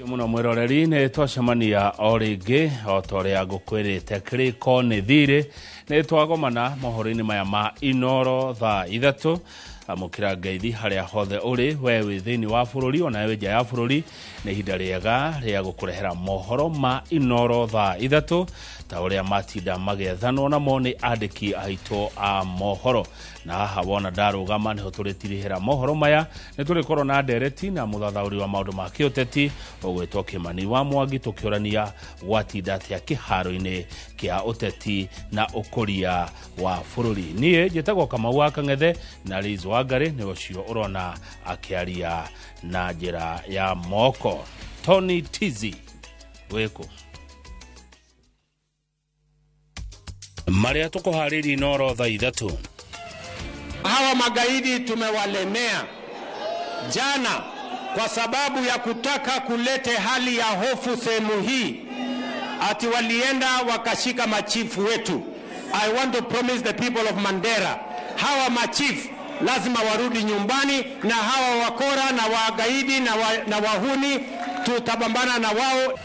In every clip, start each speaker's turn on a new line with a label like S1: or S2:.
S1: Muno mwiroreri nĩ twacemania o rĩngĩ o ta ũrĩa ngũkwĩrĩte kĩrĩko nĩ thirĩ nĩ twagomana mohoro-inĩ maya ma Inoro thaa 3. Amũkĩra ngeithi harĩa hothe ũrĩ, we wĩ thĩinĩ wa bũrũri ona wĩ nja ya bũrũri, nĩ ihinda rĩega rĩa gũkũrehera mohoro ma Inoro thaa 3 ta ũrĩa matinda magĩethanwo namo nĩ andĩki aitũ a mohoro. Na haha wona ndarũgama nĩho tũrĩtirihĩra mohoro maya, nĩ tũrĩkorwo na ndereti na mũthathaũri wa maũndũ ma kĩũteti ũgwĩtwo Kĩmani wa Mwangi, tũkĩũrania gwatinda atĩa kĩharo-inĩ kĩa ũteti na ũkũria wa bũrũri. Niĩ njĩtagwo Kamau wa Kang'ethe na Liz Wangari nĩ ũcio ũrona akĩaria na njĩra ya moko. Tony Tizi wĩkũ? Marĩa tũkũharĩria Inoro thaa 3.
S2: Hawa magaidi tumewalemea jana kwa sababu ya kutaka kulete hali ya hofu sehemu hii, ati walienda wakashika machifu wetu. I want to promise the people of Mandera, hawa machifu lazima warudi nyumbani, na hawa wakora na wagaidi na wahuni tutapambana na wao.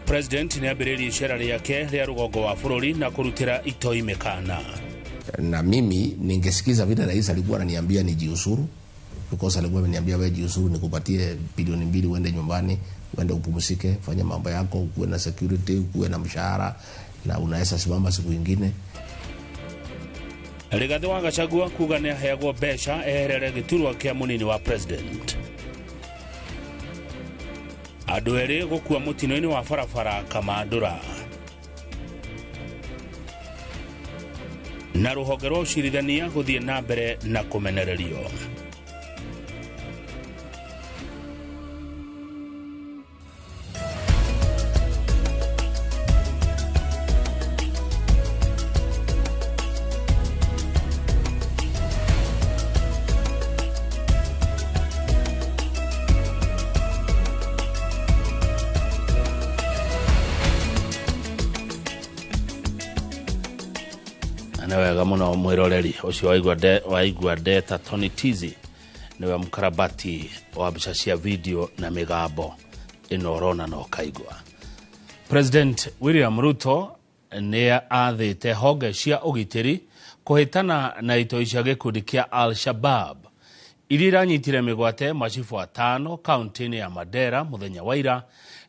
S1: President nĩ ambĩrĩirie icera rĩake rĩa rũgongo wa bũrũri na kũrutĩra itoi mĩkana.
S3: Na mimi ningesikiza vile rais alikuwa ananiambia nijiuzuru, because alikuwa ameniambia wewe jiuzuru nikupatie bilioni 2 uende nyumbani, uende upumzike, fanya mambo yako, ukuwe na security, ukuwe na mshahara na unaweza simama siku nyingine.
S1: Rigathi wa Gachagua kuga nĩ aheagwo mbeca eherere gĩturwa kĩa mũnini wa president. Andũ erĩ gũkua mũtino-inĩ wa barabara Kamandũra. Na rũhonge rwa ũcirithania gũthiĩ na mbere na kũmenererio. Wega muno mwiroreri ucio waigua ndeta Tony Tizi niwe mkarabati wa mbica cia video na migambo ĩno ũrona na ũkaigua. President William Ruto nĩ athĩte honge cia ũgitĩri kũhĩtana na itoi cia gĩkundi kĩa Al-Shabaab iria iranyitire mĩgwate macibu 5 kaunti-inĩ ya Mandera mũthenya wa ira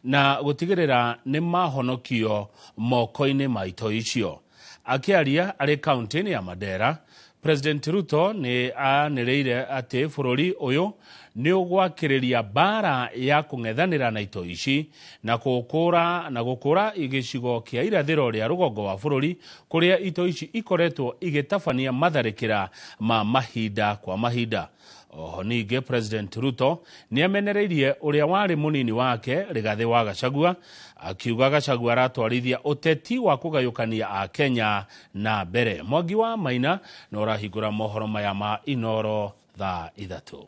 S1: na gũtigĩrĩra nĩ mahonokio moko-inĩ ma itoi icio. Akĩaria arĩ kaunti-inĩ ya Mandera, President Ruto nĩ anĩrĩire atĩ bũrũri ũyũ nĩ ũgwakĩrĩria mbara ya kũng'ethanĩra na itoi ici na gũkũra gĩcigo kĩa irathĩro rĩa rũgongo wa bũrũri kũrĩa itoi ici ikoretwo igĩtabania matharĩkĩra ma mahinda kwa mahinda. Oho ningĩ President Ruto nĩ amenereirie ũrĩa warĩ mũnini wake Rigathi wa Gachagua, akiuga Gachagua aratwarithia ũteti wa kũgayũkania a Kenya na mbere. Mwangi wa Maina na ũrahingũra mohoro maya ma Inoro thaa 3.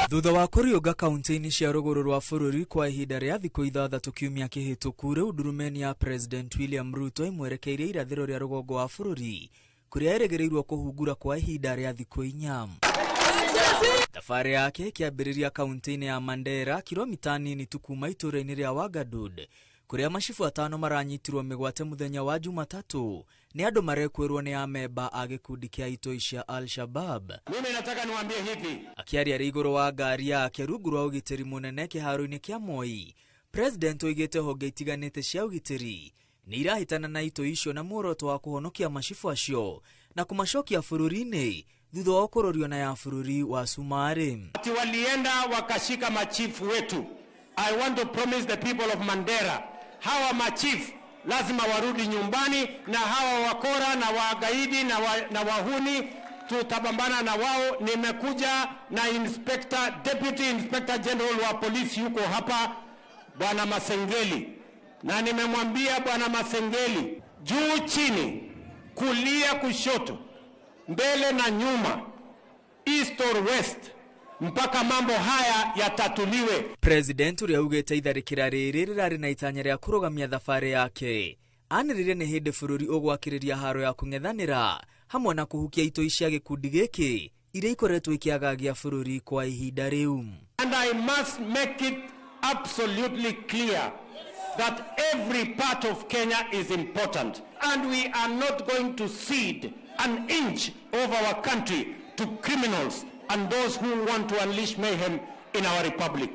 S4: Thutha wa kũriũnga kaunti-inĩ cia rũgũrũ rwa bũrũri kwa ihinda rĩa thikũ 6 kiumia kĩhĩtũku, rĩu ndurumeni ya President William Ruto ĩmwerekeirie irathĩro rĩa rũgongo wa bũrũri kũrĩa ĩrĩgĩrĩirwo kũhungura kwa ihinda rĩa thikũ 4. Thabarĩ yake ĩkĩambĩrĩria kaunti-inĩ ya Mandera, kilomita nini tu kuma itũũra-inĩ rĩa Wagadud, kũrĩa macibu 5 maranyitirwo mĩgwate mũthenya wa Jumatatũ nĩ andũ marekwĩrwo nĩ amemba a gĩkundi kĩa itoi cia Al-Shabaab.
S2: Mimi nataka niwaambie hivi.
S4: Akĩaria arĩ igũrũ wa ngari yake rungu rwa ũgitĩri mũnene kĩharo-inĩ kĩa Moi, President oigĩte honge itiganĩte cia ũgitĩri nĩ irahĩtana na itoi icio na muoroto wa kũhonokia macibu acio na kũmacokia bũrũri-inĩ thutha wa kũrorio na ya bũrũri wa Sumarĩ.
S2: Ati walienda wakashika machifu wetu. I want to promise the people of Mandera, hawa machifu lazima warudi nyumbani, na hawa wakora na wagaidi na wahuni tutapambana na wao. Nimekuja na Deputy Inspector General wa polisi yuko hapa, Bwana Masengeli, na nimemwambia Bwana Masengeli juu chini, kulia kushoto, mbele na nyuma, east or west, mpaka mambo haya yatatuliwe.
S4: President ũrĩa augĩte itharĩkĩra rĩrĩ rĩrarĩ na itanya rĩa kũrũgamia thabarĩ yake anĩrĩire nĩ hĩndĩ bũrũri ũgwakĩrĩria haro ya kũng'ethanĩra hamwe na kũhukia itoi cia gĩkundi gĩkĩ iria ikoretwo ikĩagagia bũrũri kwa ihinda rĩu.
S2: And I must make it absolutely clear that every part of Kenya is important, and we are not going to cede an inch of our country to criminals and those who want to unleash mayhem in our republic.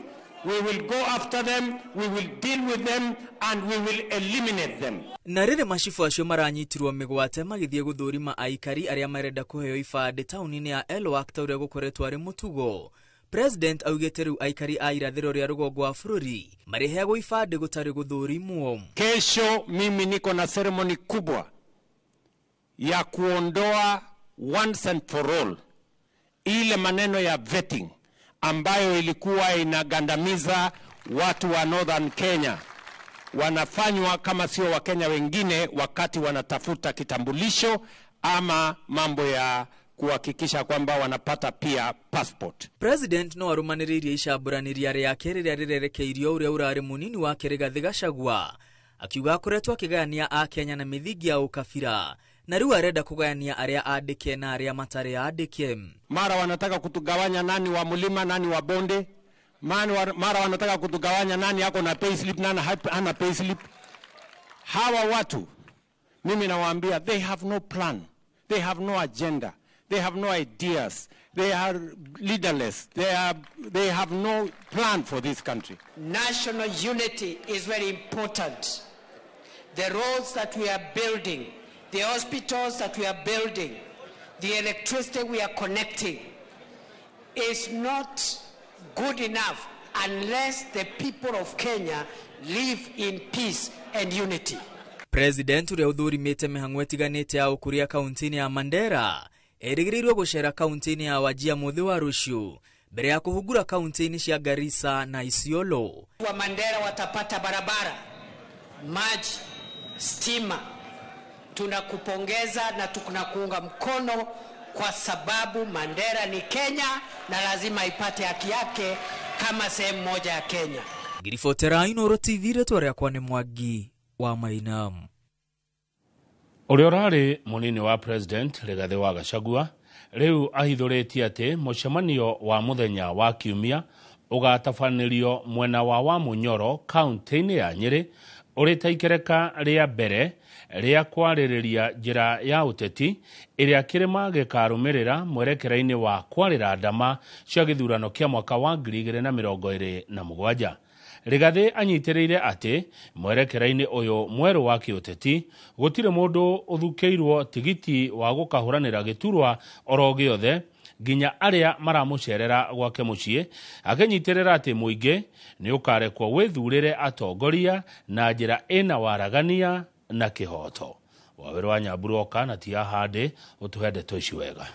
S2: We will go after them, we will deal with them, and we will eliminate them.
S4: Na rĩrĩ macibu acio maranyitirwo mĩgwate magĩthiĩ gũthũrima aikari arĩa marenda kũheo ibandĩ taũni-inĩ ya Elwak ta ũrĩa gũkoretwo arĩ mũtugo. President augĩte rĩu aikari a irathĩro rĩa rũgongo wa bũrũri marĩheagwo ibandĩ gũtarĩ gũthũrimwo.
S2: Kesho mimi niko na ceremony kubwa ya kuondoa once and for all ile maneno ya vetting ambayo ilikuwa inagandamiza watu wa Northern Kenya, wanafanywa kama sio Wakenya wengine wakati wanatafuta kitambulisho ama mambo ya kuhakikisha kwamba wanapata pia passport.
S4: President no arumanĩrĩirie icambũranĩria rĩake rĩrĩa rĩrerekeirio ũrĩa ũrarĩ mũnini wake Rigathĩ Gachagua, akiuga akoretwo akĩgayania Akenya na mĩthingi ya ũkabira na rĩu arenda kũgayania arĩa andĩke na arĩa matarĩ andĩke.
S2: Mara wanataka kutugawanya nani wa mlima nani wa bonde, mara wanataka kutugawanya nani ako na payslip nani hana payslip. Hawa watu mimi nawaambia they have no plan, they have no agenda, they have no ideas, they are leaderless, they have no plan for this country.
S5: National unity is very important. The roads that we are building, the hospitals that we are building, the electricity we are connecting is not good enough unless the people of Kenya live in peace and unity.
S4: President ũrĩa ũthũrimĩte mĩhang'o ĩtiganĩte ya ũkũria kaunti-inĩ ya Mandera erĩgĩrĩirwo gũcera kaunti-inĩ ya Wajir mũthĩ wa rũciũ mbere ya kũhungura kaunti-inĩ cia Garissa na Isiolo.
S5: Wa Mandera watapata barabara, maji, stima. Tunakupongeza na tunakuunga mkono kwa sababu Mandera ni Kenya na lazima ipate haki yake kama sehemu moja ya Kenya.
S4: Ngiribotera Inooro TV, rĩtwa rĩakwa nĩ Mwangi wa Maina.
S1: Ũrĩa ũrarĩ mũnini wa President Rigathĩ wa Gachagua rĩu ahithũrĩtie atĩ mũcemanio wa mũthenya wa kiumia ũgatabanĩrio mwena wa Wamunyoro kaunti-inĩ ya Nyĩrĩ ũrĩ ta ikereka rĩa mbere rĩa kwarĩrĩria njĩra ya ũteti ĩrĩa kĩrĩma gĩkarũmĩrĩra mwerekera-inĩ wa kwarĩra ndama cia gĩthurano kĩa mwaka wa 2027. Rigathĩ anyitĩrĩire atĩ mwerekera-inĩ ũyũ mwerũ wa kĩũteti gũtirĩ mũndũ ũthukĩirwo tigiti wa gũkahũranĩra gĩturwa oro gĩothe nginya arĩa maramũcerera gwake mũciĩ, akĩnyitĩrĩra atĩ mũingĩ nĩ ũkarekwo wĩthurĩre atongoria na njĩra ĩna waragania na kĩhoto. Wawĩra wa Nyamburoka na ti ahande ũtũhe ndeto ici wega.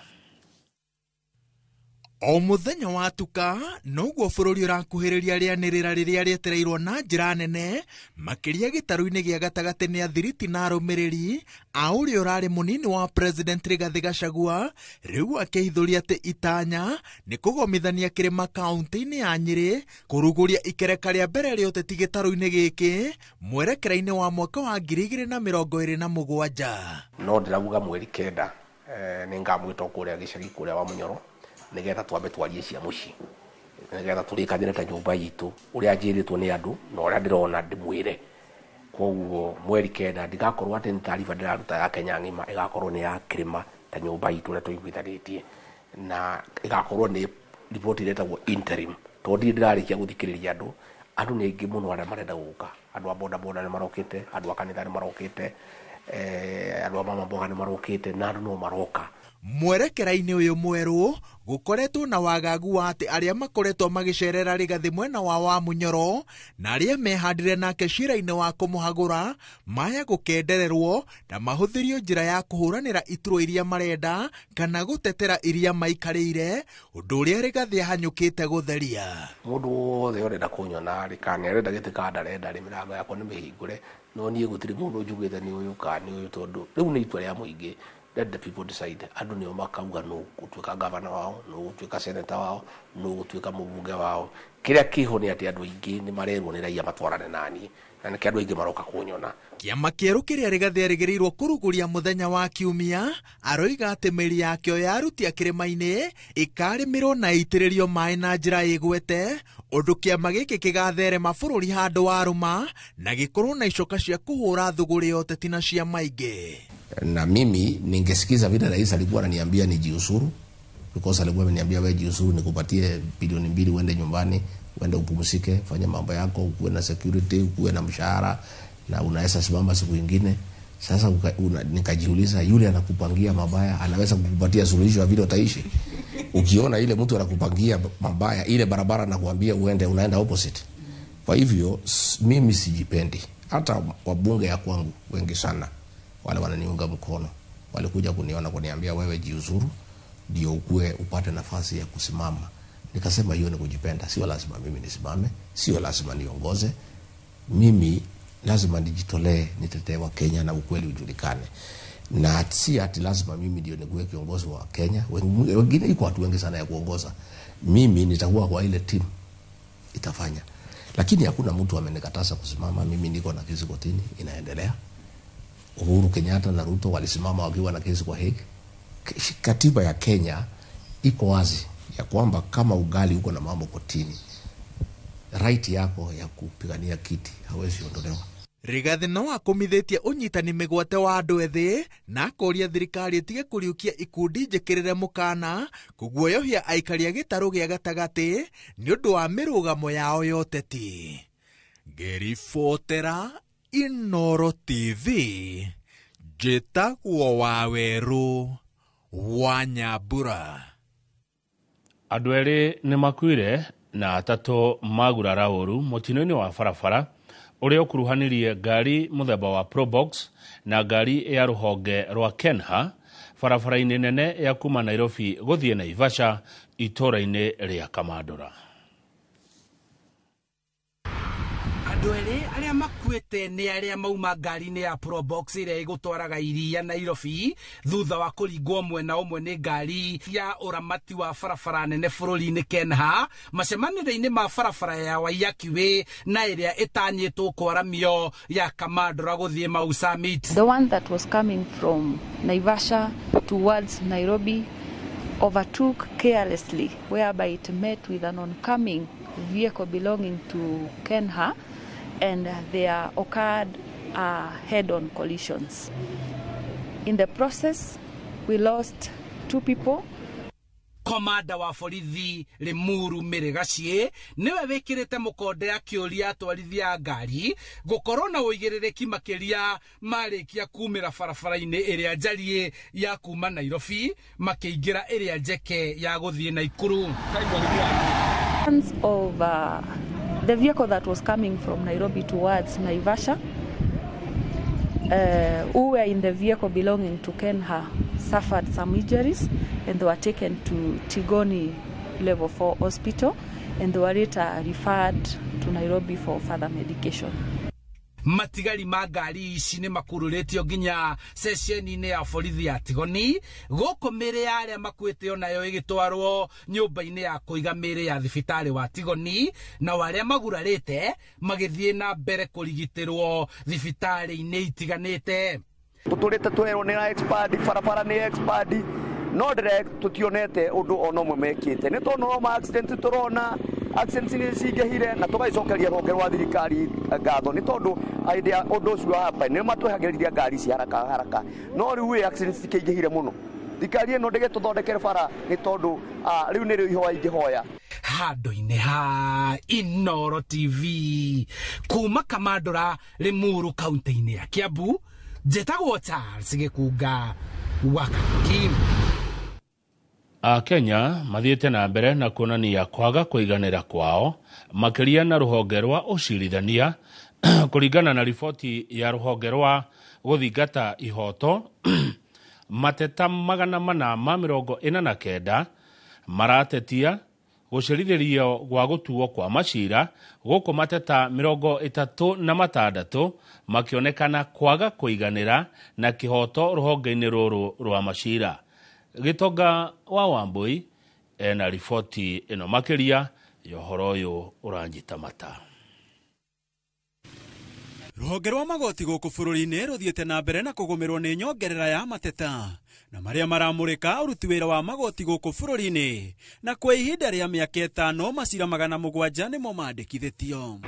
S6: O mũthenya watuka noguo bũrũri ũrakuhĩrĩria rĩanĩrĩra rĩrĩa rĩetereirwo na njĩra nene makĩria gĩtarũ-inĩ gĩa gatagatĩ nĩ athiriti na arũmĩrĩri a ũrĩa ũrarĩ mũnini wa President Rigathĩ Gachagua rĩu akĩhithũria atĩ itanya nĩ kũgomithania kĩrĩma kaunti-inĩ ya Nyĩrĩ kũrugũria ikereka rĩa mbere rĩa ũteti gĩtarũ-inĩ gĩkĩ mwerekera-inĩ wa mwaka wa 2027.
S3: No ndĩrauga mweri 9 nĩngamwĩta kũrĩa gĩcagi kũrĩa Wamunyoro nigetha twambe twarie cia muciĩ, nigetha tũrĩkanĩre ta nyũmba itũ ũrĩa njĩrĩtwo nĩ andũ na ũrĩa ndĩrona ndĩmwĩre. Koguo mweri 9 ndigakorwo atĩ nĩ taariba ndĩraruta ya Kenya ng'ima, ĩgakorwo nĩ ya kĩrĩma ta nyũmba itũ ũrĩa tũiguithanĩtie, na ĩgakorwo nĩ riboti ĩrĩa ĩtagwo interim, tondũ ndirĩ ndĩrarĩkia gũthikĩrĩria andũ. Andũ nĩ aingĩ mũno arĩa marenda gũka, andũ a bodaboda nĩ marokĩte, andũ a kanitha nĩ marokĩte, andũ a mama mboga nĩ marokĩte, na andũ no maroka.
S6: Mwerekera-inĩ ũyũ mwerũ gũkoretwo na wagagu wa atĩ arĩa makoretwo magĩcerera Rigathĩ mwena wa Wamunyoro na arĩa mehandire nake cira-inĩ wa kũmũhagũra maya gũkendererwo na mahũthĩrio njĩra ya kũhũranĩra iturwa iria marenda kana gũtetera iria maikarĩire, ũndũ ũrĩa Rigathĩ ahanyũkĩte gũtheria.
S3: Mũndũ wothe ũrenda kũnyona rĩ, kana nĩ arenda gĩtĩ kana ndarenda rĩ, mĩrango yakwa nĩ mĩhingũre, no niĩ gũtirĩ mũndũ njugĩte nĩ ũyũ kana nĩ ũyũ, tondũ rĩu nĩ itua rĩa mũingĩ. Let the people decide. Andũ nĩo makauga nũ gũtuĩka gavana wao, nũ gũtuĩka senator wao, nũ gũtuĩka mũbunge wao. Kĩrĩa kĩho nĩ atĩ andũ aingĩ nĩ marerwo nĩ raia matwarane naniĩ, na nĩkĩo andũ aingĩ maroka kũnyona.
S6: Kĩama kĩerũ kĩrĩa Rigathĩ erĩgĩrĩirwo kũrugũria mũthenya wa Kiumia aroiga atĩ mĩri yakĩo ya aruti a kĩrĩma-inĩ ĩkarĩmĩrwo na ĩitĩrĩrio maĩ na njĩra ĩgwete, ũndũ kĩama gĩkĩ kĩgatherema bũrũri handũ warũma na gĩkorwo na icoka cia kũhũra thũgũrĩ ya ũteti na ciama ingĩ.
S3: Na mimi ningesikiza vile rais alikuwa ananiambia nijiuzuru, because alikuwa ameniambia wewe jiuzuru nikupatie bilioni 2 uende nyumbani, uende upumzike, fanya mambo yako, ukuwe na security, ukuwe na mshahara na unaweza simama siku nyingine. Sasa nikajiuliza, yule anakupangia mabaya anaweza kukupatia suluhisho ya vile utaishi? Ukiona ile mtu anakupangia mabaya, ile barabara anakuambia uende, unaenda opposite. Kwa hivyo mimi sijipendi. Hata wabunge ya kwangu wengi sana wale wananiunga mkono walikuja kuniona kuniambia wewe jiuzuru ndio ukue upate nafasi ya kusimama. Nikasema hiyo ni kujipenda, sio lazima mimi nisimame, sio lazima niongoze. Mimi lazima nijitolee, nitetee wa Kenya na ukweli ujulikane. Na si ati lazima mimi ndio nikuwe kiongozi wa Kenya. Wengine iko watu wengi sana ya kuongoza. Mimi nitakuwa kwa ile timu itafanya. Lakini hakuna mtu amenikataza kusimama. Mimi niko na kesi kotini inaendelea. Uhuru Kenyatta na Ruto walisimama wakiwa na kesi kwa Hague. Katiba ya Kenya iko wazi ya kwamba kama ugali uko na mambo kotini, right yako ya kupigania kiti hawezi ondolewa.
S6: Rigathi no akũmithĩtie ũnyitani mĩgwate wa andũ ethĩ na akoria thirikari ĩtige kũriũkia ikundi njĩkĩrĩre mũkana kũguoyohia aikari a gĩtarũ gĩa gatagatĩ nĩ ũndũ wa mĩrũgamo yao ya ũteti. Ngĩribotera Inooro TV, njĩtagwo Wawerũ wa Nyambura.
S1: Andũ erĩ nĩ makuire na atatũ magurara ũru mũtino-inĩ wa barabara ũrĩa ũkuruhanirie ngari mũthemba wa Probox na ngari ya rũhonge rwa Kenha barabara-inĩ nene ya kuma Nairobi gũthiĩ Naivasha itũũra-inĩ rĩa Kamandũra.
S7: Andũ erĩ arĩa makuĩte nĩ arĩa mauma ngari-inĩ ya Probox ĩrĩa ĩgũtwaraga iria Nairobi thutha wa kũringwo mwena ũmwe nĩ ngari ya ũramati wa barabara nene bũrũri-inĩ Kenha macemanĩrio-inĩ ma barabara ya Waiyaki Way na ĩrĩa ĩtanyĩtwo kwaramio ya Kamandũra gũthiĩ Mau Summit.
S8: The one that was coming from Naivasha towards Nairobi overtook carelessly, whereby it met with an oncoming vehicle belonging to Kenha, and there occurred head-on collisions. In the process, we lost 2 people.
S7: Komanda wa borithi Limuru Mĩrĩgaciĩ nĩwe wĩkĩrĩte mũkonde akĩũria atwarithia a ngari gũkorwo na ũigĩrĩrĩki makĩria marĩkia kumĩra barabara-inĩ ĩrĩa njariĩ ya kuma Nairobi makĩingĩra ĩrĩa njeke ya gũthiĩ Naikuru.
S8: Of the vehicle that was coming from Nairobi towards Naivasha, who were in the vehicle belonging to Kenha, suffered some injuries and they were taken to Tigoni Level 4 Hospital, and they were later referred to Nairobi for further medication.
S7: Matigari ma ngari ici nĩ makururĩtio nginya ceceni-inĩ ya borithi ya Tigoni gũkũ mĩĩrĩ ya arĩa makuĩte onayo ĩgĩtwarwo nyũmba-inĩ ya kũiga mĩĩrĩ ya thibitarĩ wa Tigoni, na arĩa magurarĩte magĩthiĩ na mbere kũrigitĩrwo thibitarĩ-inĩ itiganĩte.
S9: Tũtũrĩte twerwo nĩ expert, barabara nĩ expert, no ndĩre tũtionete ũndũ ona ũmwe mekĩte. Nĩ tondũ no ma accident tũrona, accidents nĩ cingĩhire na tũgaicokeria rũhonge rwa thirikari ngatho nĩ tondũ hĩndĩ ya ũndũ ũcio wa happen nĩ matwehagĩrĩria ngari ci haraka haraka, no rĩu ĩ accidents cikĩingĩhire mũno. Thirikari ĩno ndĩgĩtũthondekere bara nĩ tondũ rĩu nĩrĩo ihoya ingĩhoya.
S7: Handũ-inĩ ha Inooro TV kuma Kamandũra Limuru kaunti-inĩ ya Kiambu, njĩtagwo Charles Gĩkunga wa Kariuki.
S1: Akenya mathiĩte na mbere na kuonania kwaga kũiganĩra kwao makĩria na rũhonge rwa ũcirithania kũringana na riboti ya rũhonge rwa gũthingata ihoto mateta 449 maratetia gũcerithĩrio gwa gũtuo kwa macira gũkũ mateta 36 makĩonekana kwaga kũiganĩra na kĩhoto rũhonge-inĩ rũrũ rwa macira. Gĩtonga wa Wambui ena riboti ĩno makĩria Ya ũhoro ũyũ ũranjita mata.
S10: Rũhonge rwa magoti gũkũ bũrũri-inĩ rũthiĩte na mbere na kũgũmĩrwo nĩ nyongerera ya mateta na marĩa maramũrĩka ũruti wĩra wa magoti gũkũ bũrũri-inĩ, na kwa ihinda rĩa mĩaka 5 macira 700 nĩmo mandĩkithĩtio.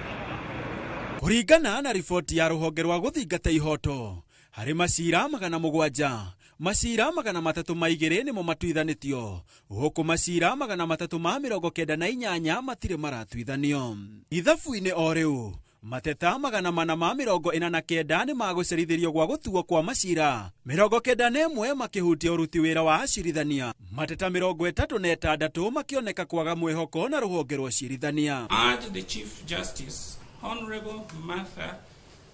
S10: Kũringana na riboti ya rũhonge rwa gũthingata ihoto, harĩ macira 700, macira 302 nĩmo matuithanĩtio, gũkũ macira 398 matirĩ maratuithanio. Ithabu-inĩ o rĩu mateta 449 nĩ magũcerithĩrio gwa gũtuo kwa macira, 91 makĩhutia ũruti wĩra wa acirithania, mateta 36 makĩoneka kwaga mwĩhoko na rũhonge rwa ũcirithania.
S11: Urge the Chief Justice Honorable Martha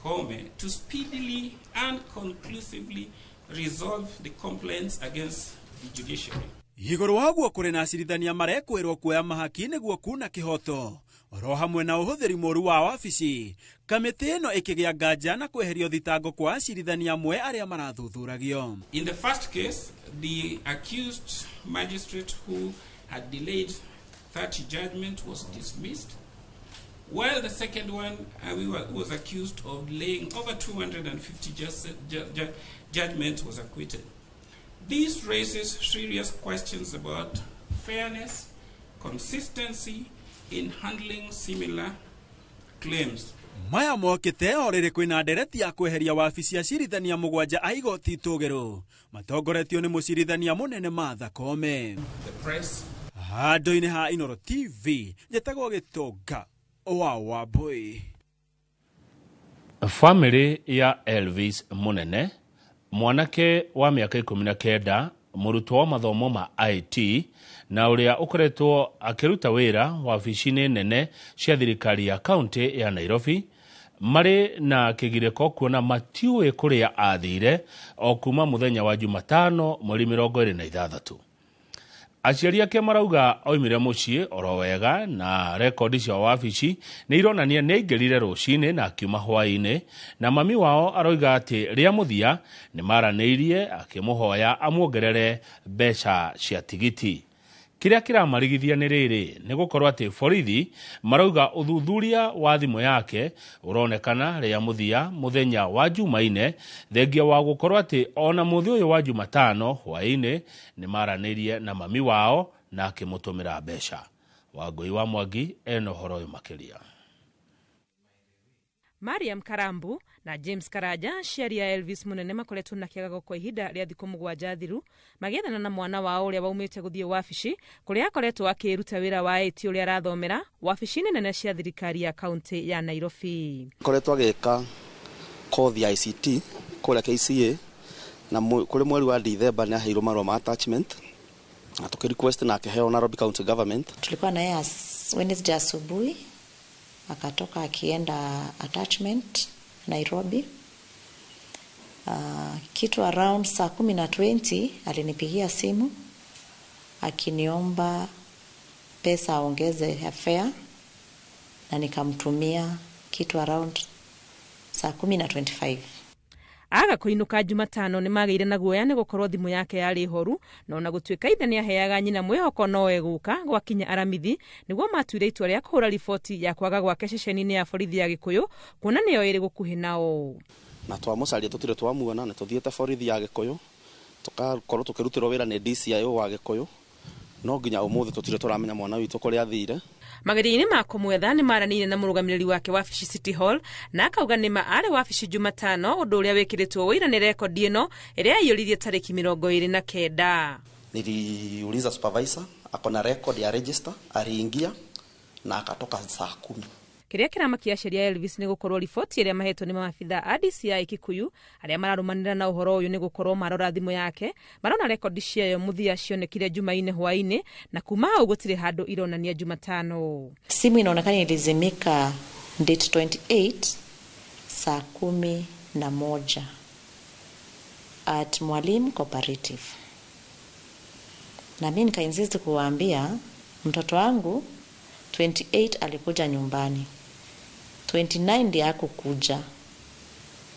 S11: Koome to speedily and conclusively resolve the complaints against the judiciary.
S10: Igũrũ wa ũguo kũrĩ na acirithania marekwĩrwo kuoya mahaki nĩguo kuna kĩhoto oro hamwe na ũhũthĩri mũru wa wabici. Kamĩtĩ ĩno ĩkĩgĩa nganja na kweherio thitango kwa acirithania amwe arĩa marathuthuragio.
S11: In the first case, the accused magistrate who had delayed 30 judgment was dismissed, while the second one was accused of delaying over 250 judgments was acquitted. This raises serious questions about fairness, consistency in handling similar claims.
S10: Maya mokĩte o rĩrĩ kwĩna ndereti ya kweheria wabici acirithania 7 a igoti itũgĩru matongoretio nĩ mũcirithania mũnene Martha Koome.
S11: The press.
S10: Handũ-inĩ ha Inooro TV njĩtagwo Gĩtonga wa Wambui.
S1: Famĩlĩ ya Elvis Munene, mwanake wa mĩaka 19, mũrutwo wa mathomo ma IT na ũrĩa ũkoretwo akĩruta wĩra wabici-inĩ nene cia thirikari ya kaunti ya Nairobi, marĩ na kĩgirĩko kuona matiũĩ kũrĩa athire o kuma mũthenya wa Jumatano mweri 26. Aciari ake marauga oimire mũciĩ oro wega na rekondi cia wabici nĩ ironania nĩ aingĩrire rũcinĩ na akiuma hwaĩ-inĩ, na mami wao aroiga atĩ rĩa mũthia nĩ maranĩirie akĩmũhoya amuongerere mbeca cia tigiti. Kĩrĩa kĩramarigithia nĩ rĩrĩ nĩ gũkorwo atĩ borithi marauga ũthuthuria wa thimũ yake ũronekana rĩa mũthia mũthenya wa Jumaine, thengia wa gũkorwo atĩ ona mũthĩ ũyũ wa Jumatano hwaĩ-inĩ nĩ maranĩirie na mami wao na akĩmũtũmĩra mbeca. Wangũi wa Mwangi ena ũhoro ũyũ makĩria.
S12: Mariam Karambu na James Karaja, aciari a Elvis Munene, makoretwo na kĩagago kwa ihinda rĩa thikũ 7 thiru magĩethana na mwana wao ũrĩa waumĩte gũthiĩ wabici kũrĩa akoretwo akĩruta wĩra wa IT ũrĩa arathomera wabici-inĩ nene cia thirikari ya kaunti ya Nairobi.
S13: Koretwo agĩka kothi ya ICT kũrĩa KCA, na kũrĩ mweri wa Dithemba nĩ aheirwo marũa ma attachment na tũkĩ request na akĩheo Nairobi County Government.
S14: Tulikuwa na yeye Wednesday asubuhi akatoka akienda attachment Nairobi. Kitu around saa 10:20 alinipigia simu akiniomba pesa aongeze fare, na nikamtumia kitu around saa 10:25.
S12: Aga kũinũka Jumatano nĩ magĩire na guoya nĩ gũkorwo thimũ yake yarĩ horu, na ona gũtuĩka ithe nĩ aheaga nyina mwĩhoko no egũka gwakinya aramithi nĩguo matuire itua rĩa kũhũra riboti ya kwaga gwake ceceni-inĩ ya borithi ya Gĩkũyũ kuona nĩyo ĩrĩ gũkuhĩ nao.
S13: Na twamũcaria tũtirĩ twamuona, nĩ tũthiĩte borithi ya Gĩkũyũ tũgakorwo tũkĩrutĩrwo wĩra nĩ DCIO wa Gĩkũyũ, no nginya ũmũthĩ tũtirĩ tũramenya mwana witũ kũrĩa athire.
S12: Mageria-inĩ ma kũmwetha nĩ maranĩire na mũrũgamĩrĩri wake wabici City Hall na akauga nĩma arĩ wabici Jumatano, ũndũ ũrĩa wĩkĩrĩtwo ũira nĩ rekondi ĩno ĩrĩa yaiyũririe tarĩki 29.
S13: Niliuliza supervisor ako na record ya register, aliingia na akatoka saa 10.
S12: Kĩrĩa kĩramakia aciari a Elvis nĩ gũkorwo riboti ĩrĩa mahetwo nĩ maabitha a DCI Kikuyu arĩa mararũmanĩra na ũhoro ũyũ nĩ gũkorwo marora thimũ yake marona rekondi ciayo mũthia cionekire Jumaine hwaĩ-inĩ, na kuma hau gũtirĩ handũ ironania Jumatano.
S14: Simu inaonekana ilizimika date 28 saa 11 at Mwalimu Cooperative, na mimi nikainsist kuwaambia mtoto wangu 28 alikuja nyumbani, 29 ndiye hakukuja,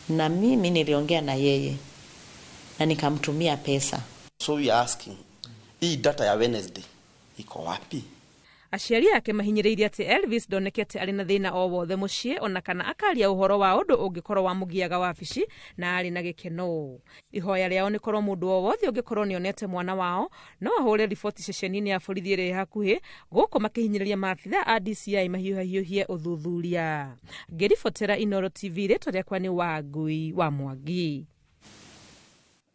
S14: na mimi niliongea na yeye na nikamtumia pesa.
S13: So we are asking, hii data ya Wednesday iko wapi?
S12: Aciari ake mahinyĩrĩirie atĩ Elvis ndonekete arĩ na thĩna o wothe mũciĩ ona kana akaria ũhoro wa ũndũ ũngĩkorwo wamũgiaga wabici na arĩ na gĩkeno. Ihoya rĩao nĩ korwo mũndũ o wothe ũngĩkorwo nĩonete mwana wao no ahũre riboti ceceni-inĩ ya borithi ĩrĩa ĩ hakuhĩ, gũkũ makĩhinyĩrĩria maabitha a DCI mahiũhahiũhie ũthuthuria. Ngĩribotera Inooro TV, rĩtwa rĩakwa nĩ Wangui wa Mwangi.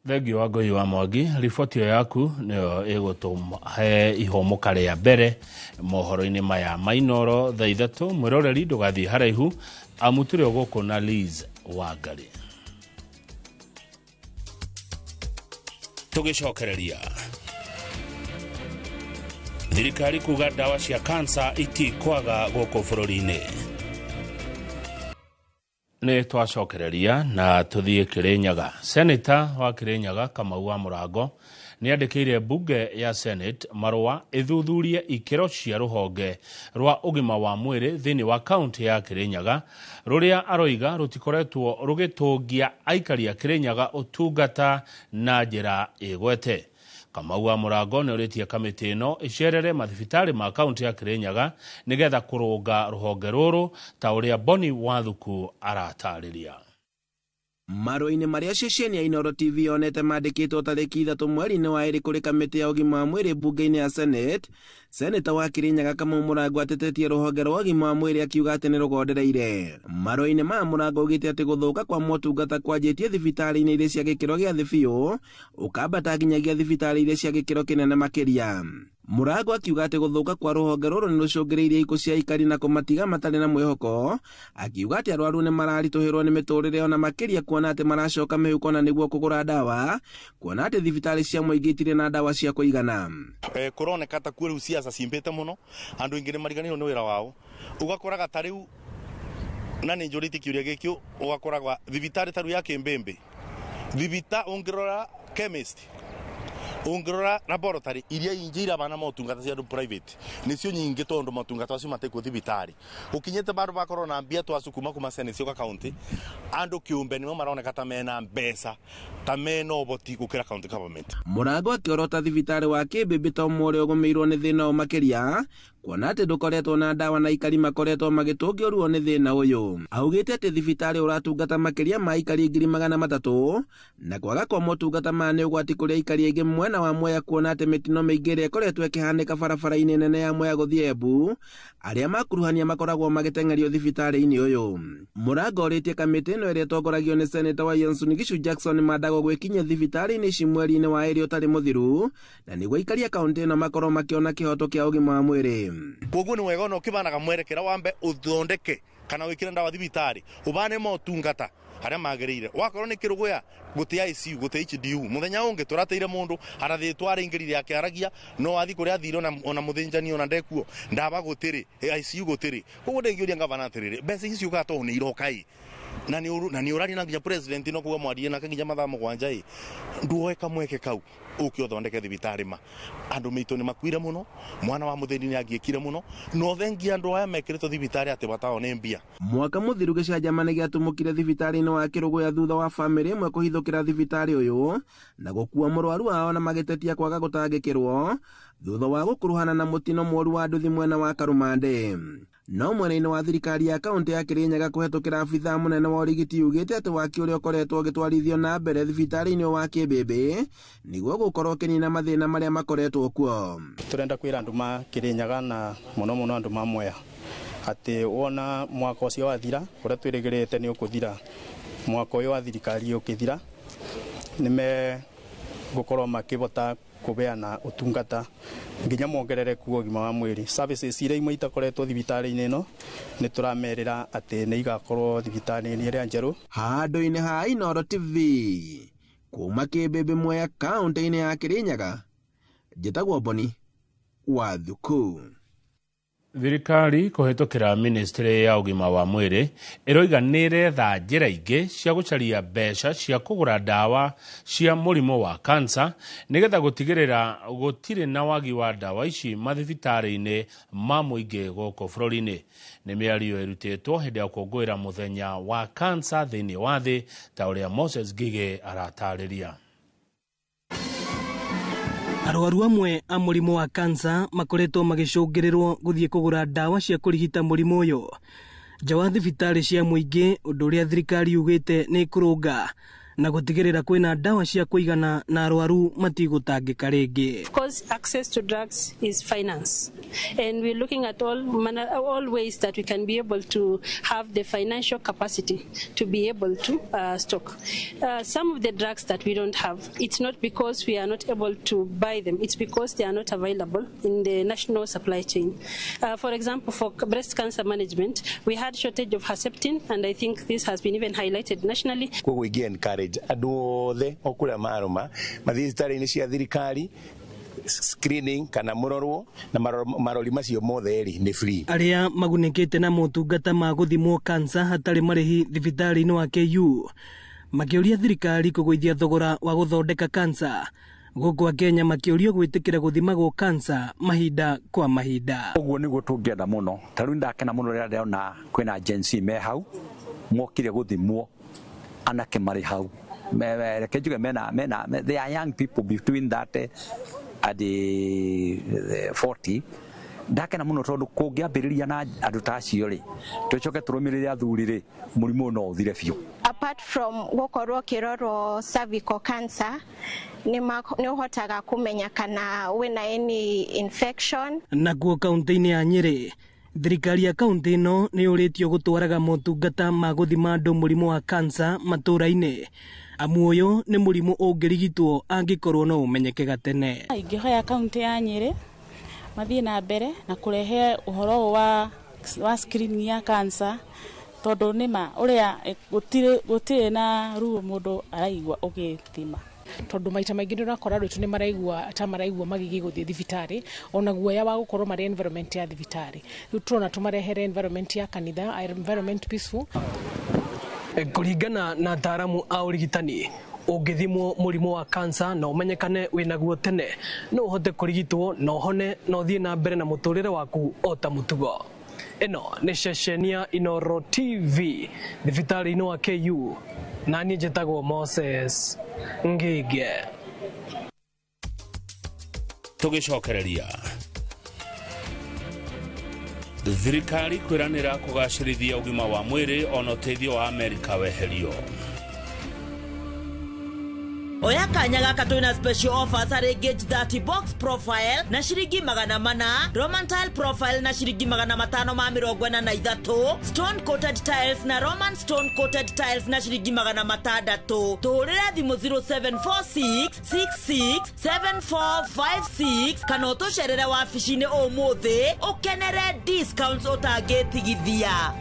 S1: Thengio Wangui wa Mwangi, riboti ĩyo yaku nĩyo ĩgũtũhe ihomoka rĩa mbere mohoro-inĩ maya ma Inooro thaa 3. Mwĩroreri ndũgathiĩ haraihu amu tũrĩ o gũkũ na Liz Wangari. Tũgĩcokereria thirikari kuga ndawa cia kansa itikwaga gũkũ bũrũri-inĩ. Nĩ twacokereria na tũthiĩ Kirinyaga. Seneta wa Kirinyaga Kamau wa Mũrango nĩ andĩkĩire mbunge ya Senate marũa ĩthuthurie ikĩro cia rũhonge rwa ũgima wa mwĩrĩ thĩinĩ wa kaunti ya Kirinyaga rũrĩa aroiga rũtikoretwo rũgĩtũngia aikari a Kirinyaga ũtungata na njĩra ĩgwete. Kamau wa Mũrango nĩ ũrĩtie kamĩtĩ ĩno ĩcerere mathibitarĩ ma kaunti ya Kirinyaga nĩgetha kũrũnga rũhonge rũrũ ta ũrĩa Boni Wathuku aratarĩria.
S15: Marũa-inĩ marĩa ceceni ya Inooro TV yonete mandĩkĩtwo tarĩki 3 mweri-inĩ wa 2 kũrĩ kamĩtĩ ya ũgima wa mwĩrĩ mbunge-inĩ ya Senate, Seneta wa Kirinyaga Kamau Mũrango atetetie rũhonge rwa ũgima wa mwĩrĩ akiuga atĩ nĩ rũgondereire. Marũa-inĩ maya Mũrango augĩte atĩ gũthũka kwa motungata kwanjĩtie thibitarĩ-inĩ iria cia gĩkĩro gĩa thĩ biũ, ũkambata nginyagia thibitarĩ iria cia gĩkĩro kĩnene makĩria. Mũrango akiuga atĩ gũthũka kwa rũhonge rũrũ nĩ rũcũngĩrĩirie ikuũ cia aikari na kũmatiga matarĩ na mwĩhoko, akiuga atĩ arwaru nĩ mararitũhĩrwo nĩ mĩtũrĩre ona makĩria kuona atĩ maracoka mĩhuko na nĩguo kũgũra ndawa, kuona atĩ thibitarĩ cia mũingĩ itirĩ na ndawa cia kũigana.
S16: Kũroneka ta kuo rĩu ciaca cimbĩte mũno, andũ aingĩ nĩ mariganĩirwo nĩ wĩra wao, ũgakoraga ta rĩu na nĩ njũrĩtie kĩũria gĩkĩ, ũgakoraga thibitarĩ ta rĩu ya Kĩmbĩmbĩ, ũngĩrora chemist, ũngĩrora laboratory iria ingĩ irabana motungata cia andũ private nĩcio nyingĩ tondũ motungata acio matekwo thibitarĩ. Ũkinyĩte bandũ bakorwo na mbia twacukuma kuma Senate cioka county, andũ kĩũmbe nĩmo maroneka ta mena mbeca ta mena ũhoti gũkĩra county government.
S15: Mũrango akĩorota thibitarĩ wa Kĩmbĩmbĩ ta ũmwe ũrĩa ũgũmĩirwo nĩ thĩna ũyũ makĩria, kuona atĩ ndũkoretwo na ndawa na aikari makoretwo magĩtũngio ruo nĩ thĩna ũyũ. Augĩte atĩ thibitarĩ ũratungata makĩria ma aikari 300,000 na kwaga kwa motungata maya nĩ ũgwati kũrĩ aikari aingĩ mwena wa Mwea, kuona atĩ mĩtino mĩingĩ ĩrĩa ĩkoretwo ĩkĩhanĩka barabara-inĩ nene ya Mwea gũthiĩ Embu, arĩa makuruhania makoragwo magĩteng'erio thibitarĩ-inĩ ũyũ. Mũrango ũrĩtie kamĩtĩ ĩno ĩrĩa ĩtongoragio nĩ Seneta wa Uasin Gishu Jackson Mandago gwĩkinyia thibitarĩ-inĩ ici mweri-inĩ wa 2 ũtarĩ mũthiru, na nĩguo aikari a kaũntĩ ĩno makorwo makĩona kĩhoto kĩa ũgima wa mwĩrĩ.
S16: Koguo nĩ wega ona ũkĩbanaga mwerekera wambe ũthondeke kana wĩkĩre ndawa thibitarĩ, ũbane motungata harĩa magĩrĩire. Wakorwo nĩ Kĩrũgũya gũtĩ ICU, gũtĩ HDU, mũthenya ũngĩ tũrateire mũndũ arathĩtwo araingĩrire akĩaragia, no athi kũrĩa athire ona mũthĩnjani ona ndekuo, ndawa gũtirĩ, ICU gũtirĩ. Koguo ndĩngĩũria ngavana atĩrĩrĩ, mbeca ici ciũkaga tondũ nĩ iroka ĩ, na nĩ ũraria na nginya president no kuga mwarie nake nginya mathaa 7 ĩ, nduoe kamweke kau ũke ũthondeke thibitarĩ ma. Andũ maitũ nĩ makuire mũno, mwana wa mũthĩni nĩ angiĩkire mũno, no thengia andũ aya mekĩrĩtwo thibitarĩ atĩ batao nĩ mbia.
S15: Mwaka mũthiru gĩcanjama nĩ gĩatumũkire thibitarĩ-inĩ wa Kĩrũgũya thutha wa bamĩrĩ ĩmwe kũhithũkĩra thibitarĩ ũyũ na gũkua mũrwaru wao na magĩtetia kwaga gũtangĩkĩrwo thutha wa gũkuruhana na mũtino mũru wa nduthi mwena wa Karumande. No mwena-inĩ wa thirikari ya kaunti ya Kirinyaga kũhetũkĩra abithaa mũnene wa ũrigiti ugĩte atĩ waki ũrĩa ũkoretwo ũgĩtwarithio na mbere thibitarĩ-inĩ wa Kĩmbĩmbĩ nĩguo gũkorwo ũkĩnina mathĩna marĩa makoretwo kuo.
S17: Tũrenda kwĩra andũ ma Kirinyaga na mũno mũno andũ ma Mwea atĩ wona mwaka ũcio wathira, ũrĩa twĩrĩgĩrĩte nĩ ũkũthira, mwaka ũyũ wa thirikari ũkĩthira, nĩmegũkorwo makĩhota kũbeana ũtungata nginya mongerereku wa ũgima wa mwĩrĩ. Services iria imwe itakoretwo thibitarĩ-inĩ ĩno nĩ tũramerĩra atĩ nĩ igakorwo thibitarĩ-inĩ ĩrĩa njerũ.
S15: Handũ-inĩ ha Inooro TV kuma Kĩmbĩmbĩ Mwea kaũntĩ-inĩ ya Kirinyaga, njĩtagwo Boni Wathuku.
S1: Thirikari kũhetũkĩra ministry ya ũgima wa mwĩrĩ ĩroiga nĩ ĩretha njĩra ingĩ cia gũcaria mbeca cia kũgũra ndawa cia mũrimũ wa kansa nĩgetha gũtigĩrĩra gũtirĩ na wagi wa ndawa ici mathibitarĩ-inĩ ma mũingĩ gũkũ bũrũri-inĩ. Nĩ mĩario ĩrutĩtwo hĩndĩ ya gũkũngũĩra mũthenya wa kansa thĩinĩ wa thĩ ta ũrĩa Moses Ngigĩ aratarĩria.
S18: Arwaru amwe a mũrimũ wa kansa makoretwo magĩcũngĩrĩrwo gũthiĩ kũgũra ndawa cia kũrigita mũrimũ ũyũ nja wa thibitarĩ cia mũingĩ, ũndũ ũrĩa thirikari yugĩte nĩ ĩkũrũnga na gũtigĩrĩra kwĩna ndawa cia kũigana na arwaru matigũtangĩka rĩngĩ.
S19: Of course, access to drugs is finance, and we're looking at all ways that we can be able to have the financial capacity to be able to stock. Some of the drugs that we don't have, it's not because we are not able to buy them, it's because they are not available in the national supply chain. For example, for breast cancer management, we had shortage of Herceptin, and I think this has been even highlighted nationally.
S20: Koguo ingĩ encourage andũ othe o kũrĩa marũma mathiĩ thibitarĩ-inĩ cia thirikari screening kana mũrorwo na marori macio mothe rĩ nĩ free.
S18: Arĩa magunĩkĩte na motungata ma gũthimwo kansa hatarĩ marĩhi thibitarĩ-inĩ wa KU makĩũria thirikari kũgũithia thogora wa gũthondeka kansa gũkũ Akenya makĩũrio gwĩtĩkĩra gũthimagwo kansa mahinda kwa mahinda.
S21: Ũguo nĩguo tũngĩenda mũno, ta rĩu ndakena mũno rĩrĩa ndĩrona kwĩna Gen Z me hau mokire gũthimwo, anake marĩ hau, reke njuge mena they are young people between 30 and 40. Ndakena mũno tondũ kũngĩambĩrĩria na andũ ta acio rĩ, tũcoke tũrũmĩrĩre athuri rĩ, mũrimũ no ũthire biũ.
S22: Apart from gũkorwo ũkĩrorwo cervical cancer, nĩ ũhotaga kũmenya kana wĩna any infection.
S18: Nakuo kaunti-inĩ ya Nyĩrĩ, thirikari ya kaunti ĩno nĩ yũrĩtio gũtwaraga motungata ma gũthima andũ mũrimũ wa kansa matũũra-inĩ, amu ũyũ nĩ mũrimũ ũngĩrigitwo angĩkorwo no ũmenyeke gatene.
S23: Ingĩhoya kaunti ya Nyĩrĩ mathiĩ na mbere na kũrehe ũhoro wa screening ya cancer, tondũ nĩma ũrĩa gũtirĩ na ruo mũndũ araigua ũgĩthima.
S24: Tondũ maita maingĩ nĩ ũrakora andũ aitũ nĩ maraigua ta maraigua magigi gũthiĩ thibitarĩ, ona guoya wa gũkorwo marĩ environment ya thibitarĩ. Rĩu tũrona tũmarehere environment ya kanitha, environment peaceful.
S18: Kũringana na ataaramu a ũrigitani, ũngĩthimwo mũrimũ wa kansa na ũmenyekane wĩnaguo tene, no ũhote kũrigitwo na ũhone na ũthiĩ na mbere na mũtũrĩre waku o ta mũtugo. Ĩno nĩ ceceni ya Inooro TV thibitarĩ-inĩ wa KU, na niĩ njĩtagwo Moses Ngige.
S1: Tũgĩcokereria, thirikari kwĩranĩra kũgacĩrithia ũgima wa mwĩrĩ ona ũteithio wa Amerika weherio.
S25: Oya kanya gaka twina special offers harĩ Gauge 30 box profile na ciringi 400, Roman tile profile na ciringi 543, stone coated tiles na Roman stone coated tiles na ciringi 600. Tũhũrĩre thimũ 0746 66 7456 kana ũtũcerere wabici-inĩ ũmũthĩ ũkenere discounts ũtangĩtigithia.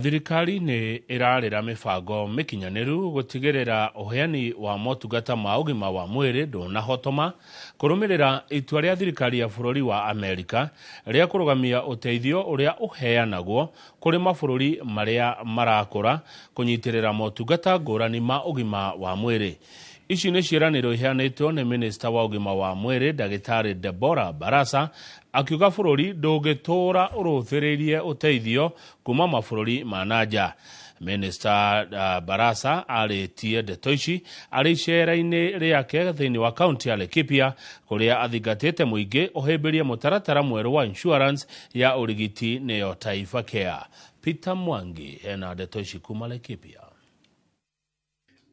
S1: Thirikari nĩ ĩrarĩra mĩbango mĩkinyanĩru gũtigĩrĩra ũheani wa motungata ma ũgima wa mwĩrĩ ndũnahotoma kũrũmĩrĩra itua rĩa thirikari ya bũrũri wa Amerika rĩa kũrũgamia ũteithio ũrĩa ũheanagwo kũrĩ mabũrũri marĩa marakũra kũnyitĩrĩra motungata ngũrani ma ũgima wa mwĩrĩ. Ici nĩ ciĩranĩro iheanĩtwo nĩ minista wa ũgima wa mwĩrĩ ndagĩtarĩ Deborah Barasa akiuga bũrũri ndũngĩtũũra ũrũthĩrĩirie ũteithio kuma mabũrũri ma na nja. Minista Barasa arĩtie ndeto ici arĩ icera-inĩ rĩake thĩinĩ wa kaunti ya Laikipia kũrĩa athingatĩte mũingĩ ũhĩmbĩrie mũtaratara mwerũ wa insurance ya ũrigiti nĩyo Taifa Care. Peter Mwangi ena ndeto ici kuma Laikipia.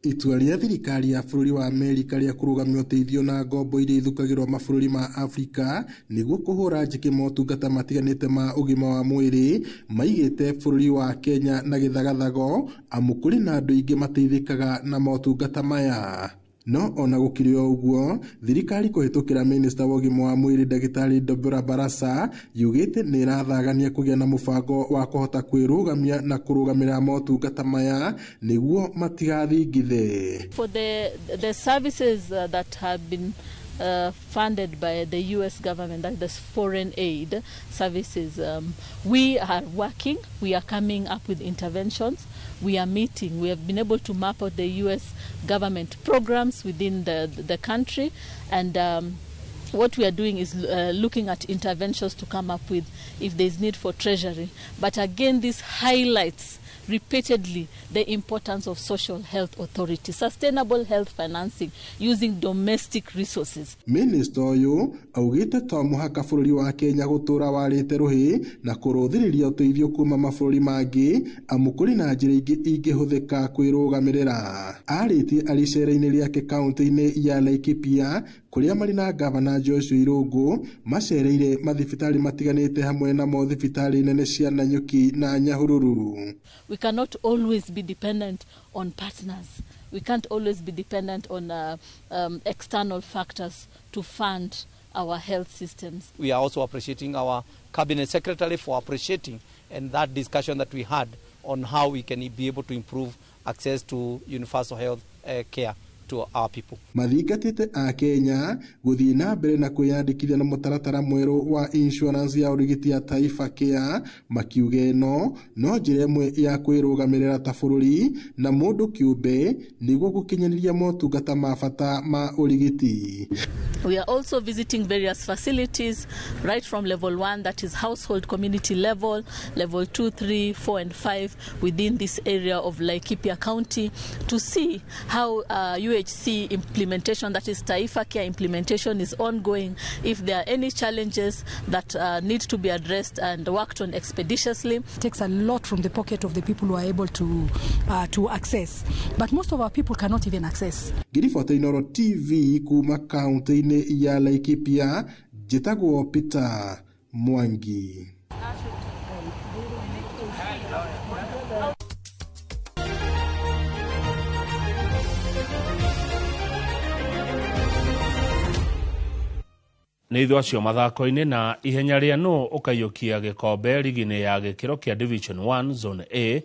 S26: Itua rĩa thirikari ya bũrũri wa Amerika rĩa kũrũgamia ũteithio na ngombo iria ithukagĩrwo mabũrũri ma Afrika nĩguo kũhũra njĩkĩ motungata matiganĩte ma ũgima wa mwĩrĩ maigĩte bũrũri wa Kenya na gĩthagathago, amu kũrĩ na andũ aingĩ mateithĩkaga na motungata maya. No ona gũkĩrĩ o ũguo, thirikari kũhĩtũkĩra minista wa ũgima wa mwĩrĩ ndagĩtarĩ Deborah Barasa yugĩte nĩ ĩrathagania kũgĩa na mũbango wa kũhota kwĩrũgamia na kũrũgamĩrĩra motungata maya nĩguo matigathingithe.
S27: For the services that have been funded by the US government, that is foreign aid services, we are working, we are coming up with interventions, we are meeting, we have been able to map out the US government programs within the country, and what we are doing is looking at interventions to come up with if there is need for treasury. But again, this highlights repeatedly the importance of social health authority, sustainable health financing using domestic resources.
S26: Minista ũyũ augĩte to mũhaka bũrũri wa Kenya gũtũra warĩte rũhĩ na kũrũthĩrĩria ũteithio kuma mabũrũri mangĩ amu kũrĩ na njĩra ingĩ ingĩhũthĩka kwĩrũgamĩrĩra. Arĩtie arĩ icera-inĩ rĩake kaunti-inĩ ya Laikipia kũrĩa marĩ na gavana Joshua Irũngũ macereire mathibitarĩ matiganĩte hamwe namo thibitarĩ nene cia Nanyuki na Nyahururu.
S27: We cannot always be dependent on partners. We can't always be dependent on external factors to fund our health systems.
S2: We are also appreciating our cabinet secretary for appreciating and that discussion that we had on how we can be able to improve access to universal health care to our people.
S26: Mathingatĩte a Kenya gũthiĩ na mbere na kwĩyandĩkithia na mũtaratara mwerũ wa insurance ya ũrigiti ya Taifa Care, makiuga ĩno no njĩra ĩmwe ya kwĩrũgamĩrĩra ta bũrũri na mũndũ kĩũmbe nĩguo gũkinyanĩria motungata ma bata ma ũrigiti.
S27: We are also visiting various facilities right from level 1, that is household community level, level 2, 3, 4 and 5 within this area of Laikipia County to see how UHC implementation, that is Taifa Care implementation, is ongoing, if there are any challenges that need to be addressed and worked on expeditiously.
S3: It takes a lot from the pocket of the people who are able to access, but most of our people cannot even access.
S26: Ngiribota Inooro TV kuma kaunti-inĩ ya Laikipia, njĩtagwo Peter Mwangi.
S1: Nĩ ithuĩ acio mathako-inĩ na ihenya rĩa nũ ũkaiyũkia gĩkombe rigi-inĩ ya gĩkĩro kĩa Division 1 Zone A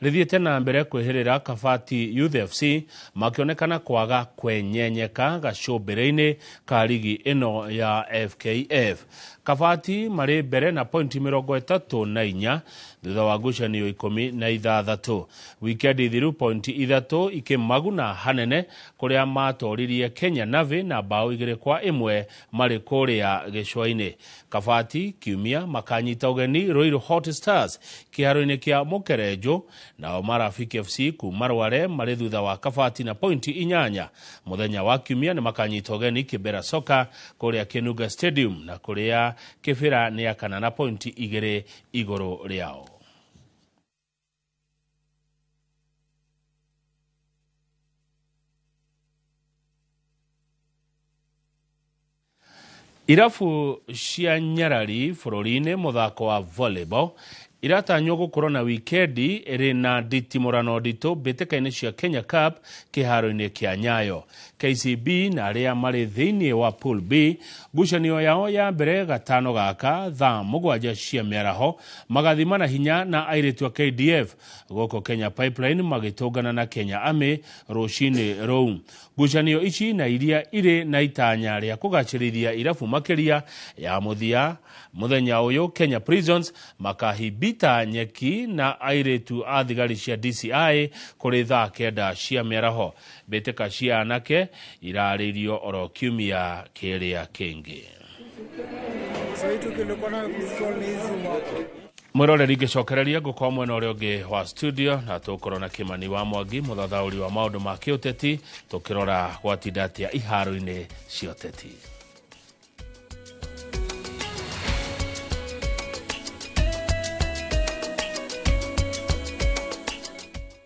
S1: rĩthiĩte na mbere kwĩhĩrĩra Kabati Youth FC makĩonekana kwaga kwenyenyeka gacũmbĩrĩ-inĩ ka rigi ĩno ya FKF. Kabati marĩ mbere na pointi 34 thutha wa ngucanio 16. Wikendi thiru pointi 3 ikĩmaguna hanene kũrĩa matoririe Kenya Navy na bao 2-1 marĩ kũrĩa gĩcũa-inĩ. Kabati kiumia makanyita ũgeni Ruiru Hot Stars kĩharo-inĩ kĩa Mũkerenjũ, nao Marafiki FC kuma Rware marĩ thutha wa Kabati na pointi 8. Mũthenya wa kiumia nĩ makanyita ũgeni Kibera Soka kũrĩa Kinuga Stadium, na kũrĩa Kibera nĩ akana na pointi 2 igũrũ rĩao. Irabu cia nyarari bũrũri-inĩ mũthako wa volleyball iratanywo gũkorwo na wikendi ĩrĩ na nditimũrano nditũ mbĩtĩka-inĩ cia Kenya Cup kĩharo-inĩ kĩa Nyayo. KCB na arĩa marĩ thĩinĩ wa Pool B ngucanio yao ya mbere gatano gaka thaa 7 cia mĩaraho magathimana hinya na airĩtu a KDF gũkũ Kenya Pipeline magĩtũngana na Kenya Army rũcinĩ rũu. Ngucanio ici na iria irĩ na itanya rĩa kũgacĩrithia irabu makĩria ya mũthia mũthenya ũyũ Kenya Prisons makahibita nyeki na airĩtu a thigari cia DCI kũrĩ thaa 9 cia mĩaraho. Mbĩtĩka cia anake irarĩirio oro kiumia kĩrĩa kĩngĩ. Mwĩroreri ngĩcokereria ngũkorwo mwena ũrĩa ũngĩ wa studio na tũgũkorwo na Kĩmani wa Mwangi mũthathaũri wa maũndũ ma kĩũteti tũkĩrora gwatinda atĩa iharo-inĩ cia ũteti.